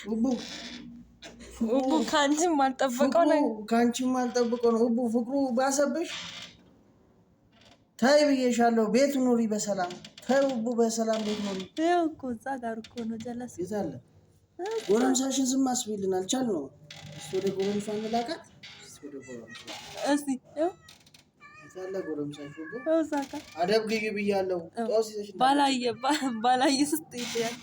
ኡቡ። ኡቡ ከአንቺም አልጠበቀው ነው። ከአንቺም አልጠብቀው ነው። ኡቡ ፍቅሩ ባሰብሽ። ተይ ብዬሻለሁ። ቤት ኑሪ በሰላም። ተይ ኡቡ በሰላም ቤት ኑሪ። ይኸው እኮ እዛ ጋር እኮ ነው ጀለስ። የት አለ ጎረምሳሽን? ዝም አስቢልን አልቻል ነው። እስኪ ወደ ጎረምሷ እንላካት። እስኪ ወደ ጎረምሷ። እስኪ ይኸው። የት አለ ጎረምሳሽ? ኡቡ። ይኸው እዛ ጋር። አደብ ግዢ ብያለሁ። ጦስ ይዘሽ ባላየ ባላየ ስትይ ያል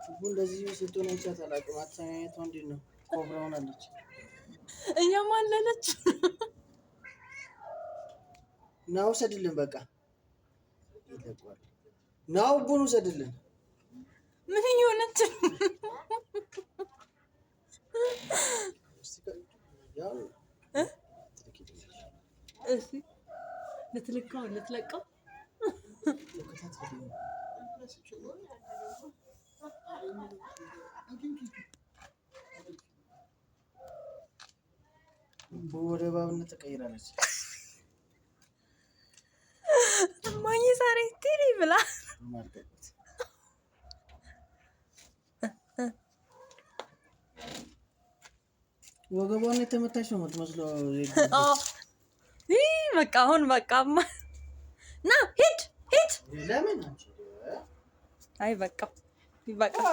ኡቡ እንደዚህ ስትሆን አይቻት አላውቅም። አተኛኘቷ እንዴት ነው? ኮብራ ሆናለች። እያማለለች። ና ውሰድልን፣ በቃ ይለቋል። ና ኡቡን ውሰድልን። ምን እየሆነች ነው? እስኪ ልትልከው ልትለቀው። ወደ እባብነት ተቀይራለች። እማዬ ዛሬ ትሪ ብላ። ወገቧን የተመታች ነው የምትመስለው። ይህ በቃ አሁን በቃ ና ሂድ ሂድ። ለምን? አይ በቃ ይበቃል።